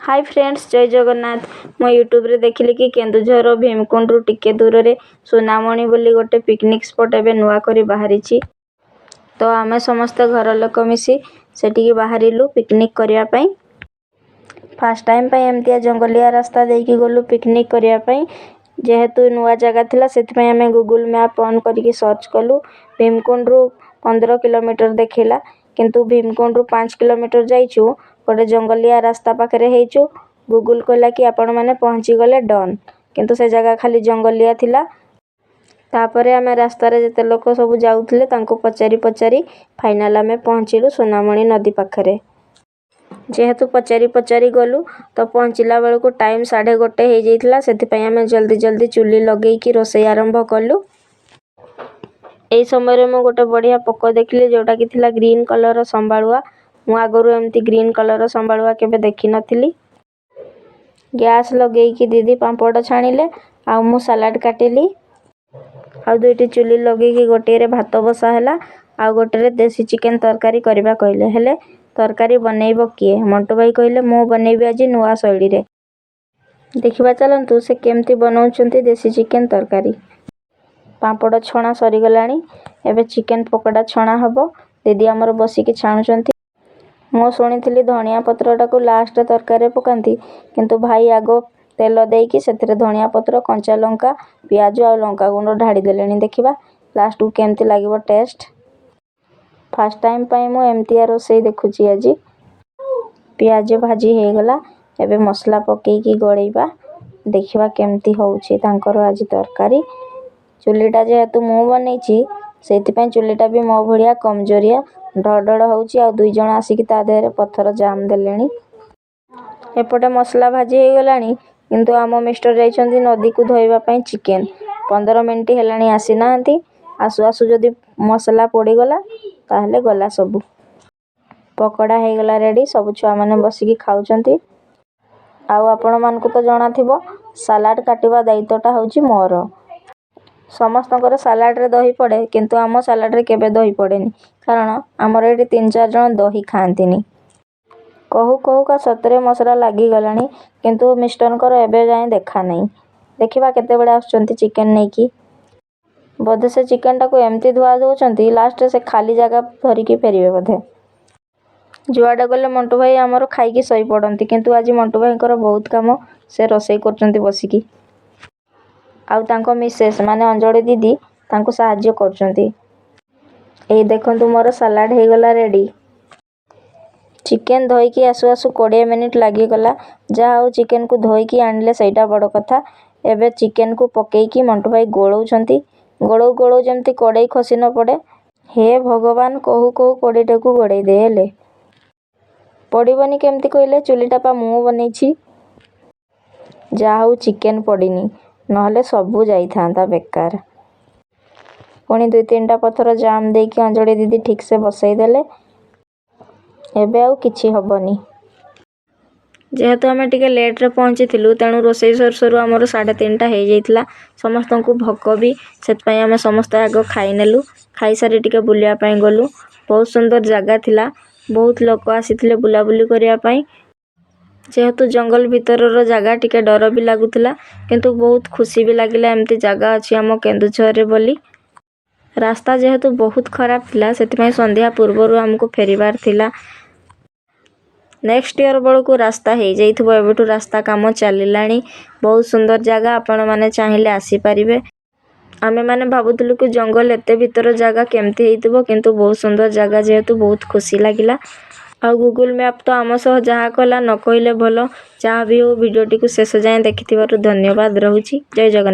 High friends, ଜୟ ଜଗନ୍ନାଥ। ମୁଁ ୟୁଟ୍ୟୁବରେ ଦେଖିଲି କି କେନ୍ଦୁଝର ଭୀମକୁଣ୍ଡରୁ ଟିକେ ଦୂରରେ ସୁନାମଣି ବୋଲି ଗୋଟେ ପିକନିକ୍ ସ୍ପଟ୍ ଏବେ ନୂଆ କରି ବାହାରିଛି। ତ ଆମେ ସମସ୍ତେ ଘର ଲୋକ ମିଶି ସେଠିକି ବାହାରିଲୁ ପିକନିକ୍ କରିବା ପାଇଁ। ଫାର୍ଷ୍ଟ ଟାଇମ୍ ପାଇଁ ଏମିତିଆ ଜଙ୍ଗଲିଆ ରାସ୍ତା ଦେଇକି ଗଲୁ ପିକନିକ୍ କରିବା ପାଇଁ। ଯେହେତୁ ନୂଆ ଜାଗା ଥିଲା, ସେଥିପାଇଁ ଆମେ ଗୁଗୁଲ୍ ମ୍ୟାପ୍ ଅନ୍ କରିକି ସର୍ଚ୍ଚ କଲୁ। ଭୀମକୁଣ୍ଡରୁ 15 କିଲୋମିଟର ଦେଖେଇଲା, କିନ୍ତୁ ଭୀମକୁଣ୍ଡରୁ 5 କିଲୋମିଟର ଯାଇଛୁ, ଗୋଟେ ଜଙ୍ଗଲିଆ ରାସ୍ତା ପାଖରେ ହେଇଛୁ। ଗୁଗୁଲ୍ କହିଲା କି ଆପଣମାନେ ପହଞ୍ଚିଗଲେ, ଡନ୍। କିନ୍ତୁ ସେ ଜାଗା ଖାଲି ଜଙ୍ଗଲିଆ ଥିଲା। ତାପରେ ଆମେ ରାସ୍ତାରେ ଯେତେ ଲୋକ ସବୁ ଯାଉଥିଲେ, ତାଙ୍କୁ ପଚାରି ପଚାରି ଫାଇନାଲ୍ ଆମେ ପହଞ୍ଚିଲୁ ସୁନାମଣି ନଦୀ ପାଖରେ। ଯେହେତୁ ପଚାରି ପଚାରି ଗଲୁ, ତ ପହଞ୍ଚିଲା ବେଳକୁ ଟାଇମ୍ 1:30 ହେଇଯାଇଥିଲା। ସେଥିପାଇଁ ଆମେ ଜଲ୍ଦି ଜଲ୍ଦି ଚୁଲି ଲଗେଇକି ରୋଷେଇ ଆରମ୍ଭ କଲୁ। ଏଇ ସମୟରେ ମୁଁ ଗୋଟେ ବଢ଼ିଆ ପୋକ ଦେଖିଲି, ଯେଉଁଟାକି ଥିଲା ଗ୍ରୀନ୍ କଲର୍ର ସମ୍ବାଳୁଆ। ମୁଁ ଆଗରୁ ଏମିତି ଗ୍ରୀନ୍ କଲର୍ର ସମ୍ବାଳୁଆ କେବେ ଦେଖିନଥିଲି। ଗ୍ୟାସ୍ ଲଗେଇକି ଦିଦି ପାମ୍ପଡ଼ ଛାଣିଲେ ଆଉ ମୁଁ ସାଲାଡ଼ କାଟିଲି। ଆଉ ଦୁଇଟି ଚୁଲି ଲଗେଇକି ଗୋଟିଏରେ ଭାତ ବସା ହେଲା ଆଉ ଗୋଟେରେ ଦେଶୀ ଚିକେନ୍ ତରକାରୀ କରିବା କହିଲେ। ହେଲେ ତରକାରୀ ବନେଇବ କିଏ? ମଣ୍ଟୁ ଭାଇ କହିଲେ, ମୁଁ ବନେଇବି ଆଜି ନୂଆ ଶୈଳୀରେ। ଦେଖିବା ଚାଲନ୍ତୁ ସେ କେମିତି ବନଉଛନ୍ତି ଦେଶୀ ଚିକେନ୍ ତରକାରୀ। ପାମ୍ପଡ଼ ଛଣା ସରିଗଲାଣି, ଏବେ ଚିକେନ୍ ପକୋଡ଼ା ଛଣା ହେବ। ଦିଦି ଆମର ବସିକି ଛାଣୁଛନ୍ତି। ମୁଁ ଶୁଣିଥିଲି ଧଣିଆ ପତ୍ରଟାକୁ ଲାଷ୍ଟରେ ତରକାରୀରେ ପକାନ୍ତି, କିନ୍ତୁ ଭାଇ ଆଗ ତେଲ ଦେଇକି ସେଥିରେ ଧଣିଆ ପତ୍ର, କଞ୍ଚା ଲଙ୍କା, ପିଆଜ ଆଉ ଲଙ୍କା ଗୁଣ୍ଡ ଢାଳି ଦେଲେଣି। ଦେଖିବା ଲାଷ୍ଟକୁ କେମିତି ଲାଗିବ ଟେଷ୍ଟ। ଫାର୍ଷ୍ଟ ଟାଇମ୍ ପାଇଁ ମୁଁ ଏମିତିଆ ରୋଷେଇ ଦେଖୁଛି ଆଜି। ପିଆଜ ଭାଜି ହେଇଗଲା, ଏବେ ମସଲା ପକେଇକି ଗୋଳେଇବା। ଦେଖିବା କେମିତି ହେଉଛି ତାଙ୍କର ଆଜି ତରକାରୀ। ଚୁଲିଟା ଯେହେତୁ ମୁଁ ବନେଇଛି, ସେଇଥିପାଇଁ ଚୁଲିଟା ବି ମୋ ଭଳିଆ କମଜୋରିଆ ଢଳ ଢଳ ହେଉଛି ଆଉ ଦୁଇ ଜଣ ଆସିକି ତା ଦେହରେ ପଥର ଜାମ୍ ଦେଲେଣି। ଏପଟେ ମସଲା ଭାଜି ହେଇଗଲାଣି, କିନ୍ତୁ ଆମ ମିଷ୍ଟର ଯାଇଛନ୍ତି ନଦୀକୁ ଧୋଇବା ପାଇଁ ଚିକେନ୍। 15 ମିନିଟ୍ ହେଲାଣି ଆସିନାହାନ୍ତି। ଆସୁ ଆସୁ ଯଦି ମସଲା ପୋଡ଼ିଗଲା, ତାହେଲେ ଗଲା ସବୁ। ପକୋଡ଼ା ହେଇଗଲା ରେଡ଼ି, ସବୁ ଛୁଆମାନେ ବସିକି ଖାଉଛନ୍ତି। ଆଉ ଆପଣମାନଙ୍କୁ ତ ଜଣାଥିବ, ସାଲାଡ଼ କାଟିବା ଦାୟିତ୍ୱଟା ହେଉଛି ମୋର। ସମସ୍ତଙ୍କର ସାଲାଡ଼ରେ ଦହି ପଡ଼େ, କିନ୍ତୁ ଆମ ସାଲାଡ଼ରେ କେବେ ଦହି ପଡ଼େନି, କାରଣ ଆମର ଏଠି ତିନି ଚାରି ଜଣ ଦହି ଖାଆନ୍ତିନି। କହୁ କହୁକା ସତରେ ମସଲା ଲାଗିଗଲାଣି, କିନ୍ତୁ ମିଷ୍ଟରଙ୍କର ଏବେ ଯାଏଁ ଦେଖା ନାହିଁ। ଦେଖିବା କେତେବେଳେ ଆସୁଛନ୍ତି ଚିକେନ୍ ନେଇକି। ବୋଧେ ସେ ଚିକେନଟାକୁ ଏମିତି ଧୁଆ ଧଉଛନ୍ତି, ଲାଷ୍ଟରେ ସେ ଖାଲି ଜାଗା ଧରିକି ଫେରିବେ ବୋଧେ। ଯୁଆଡ଼େ ଗଲେ ମଣ୍ଟୁ ଭାଇ ଆମର ଖାଇକି ଶୋଇପଡ଼ନ୍ତି, କିନ୍ତୁ ଆଜି ମଣ୍ଟୁ ଭାଇଙ୍କର ବହୁତ କାମ, ସେ ରୋଷେଇ କରୁଛନ୍ତି ବସିକି ଆଉ ତାଙ୍କ ମିସେସ୍ ମାନେ ଅଞ୍ଜଳି ଦିଦି ତାଙ୍କୁ ସାହାଯ୍ୟ କରୁଛନ୍ତି। ଏଇ ଦେଖନ୍ତୁ, ମୋର ସାଲାଡ଼ ହେଇଗଲା ରେଡ଼ି। ଚିକେନ୍ ଧୋଇକି ଆସୁ ଆସୁ 20 ମିନିଟ୍ ଲାଗିଗଲା। ଯାହା ହଉ, ଚିକେନକୁ ଧୋଇକି ଆଣିଲେ, ସେଇଟା ବଡ଼ କଥା। ଏବେ ଚିକେନକୁ ପକେଇକି ମଣ୍ଟୁ ଭାଇ ଗୋଳଉଛନ୍ତି। ଗୋଳଉ ଗୋଳଉ ଯେମିତି କଡ଼େଇ ଖସି ନ ପଡ଼େ। ହେ ଭଗବାନ, କହୁ କହୁ କଡ଼େଇଟାକୁ ଗଡ଼େଇ ଦେଲେ। ପଡ଼ିବନି କେମିତି କହିଲେ? ଚୁଲିଟା ପା ମୁଁ ବନେଇଛି। ଯାହା ହଉ, ଚିକେନ୍ ପଡ଼ିନି, ନହେଲେ ସବୁ ଯାଇଥାନ୍ତା ବେକାର। ପୁଣି ଦୁଇ ତିନିଟା ପଥର ଜାମ୍ ଦେଇକି ଅଞ୍ଜଳି ଦିଦି ଠିକ୍ସେ ବସେଇ ଦେଲେ। ଏବେ ଆଉ କିଛି ହେବନି। ଯେହେତୁ ଆମେ ଟିକେ ଲେଟ୍ରେ ପହଞ୍ଚିଥିଲୁ, ତେଣୁ ରୋଷେଇ ସରୁ ସରୁ ଆମର 3:30 ହେଇଯାଇଥିଲା। ସମସ୍ତଙ୍କୁ ଭୋକ ବି, ସେଥିପାଇଁ ଆମେ ସମସ୍ତେ ଆଗ ଖାଇନେଲୁ। ଖାଇସାରି ଟିକେ ବୁଲିବା ପାଇଁ ଗଲୁ। ବହୁତ ସୁନ୍ଦର ଜାଗା ଥିଲା, ବହୁତ ଲୋକ ଆସିଥିଲେ ବୁଲାବୁଲି କରିବା ପାଇଁ। ଯେହେତୁ ଜଙ୍ଗଲ ଭିତରର ଜାଗା, ଟିକେ ଡର ବି ଲାଗୁଥିଲା, କିନ୍ତୁ ବହୁତ ଖୁସି ବି ଲାଗିଲା ଏମିତି ଜାଗା ଅଛି ଆମ କେନ୍ଦୁଝରରେ ବୋଲି। ରାସ୍ତା ଯେହେତୁ ବହୁତ ଖରାପ ଥିଲା, ସେଥିପାଇଁ ସନ୍ଧ୍ୟା ପୂର୍ବରୁ ଆମକୁ ଫେରିବାର ଥିଲା। ନେକ୍ସଟ ଇୟର୍ ବେଳକୁ ରାସ୍ତା ହେଇଯାଇଥିବ, ଏବେଠୁ ରାସ୍ତା କାମ ଚାଲିଲାଣି। ବହୁତ ସୁନ୍ଦର ଜାଗା, ଆପଣମାନେ ଚାହିଁଲେ ଆସିପାରିବେ। ଆମେମାନେ ଭାବୁଥିଲୁ କି ଜଙ୍ଗଲ ଏତେ ଭିତର ଜାଗା କେମିତି ହେଇଥିବ, କିନ୍ତୁ ବହୁତ ସୁନ୍ଦର ଜାଗା ଯେହେତୁ ବହୁତ ଖୁସି ଲାଗିଲା। ଆଉ ଗୁଗୁଲ୍ ମ୍ୟାପ୍ ତ ଆମ ସହ ଯାହା କଲା ନ କହିଲେ ଭଲ। ଯାହା ବି ହଉ, ଭିଡ଼ିଓଟିକୁ ଶେଷ ଯାଏଁ ଦେଖିଥିବାରୁ ଧନ୍ୟବାଦ। ରହୁଛି, ଜୟ ଜଗନ୍ନାଥ।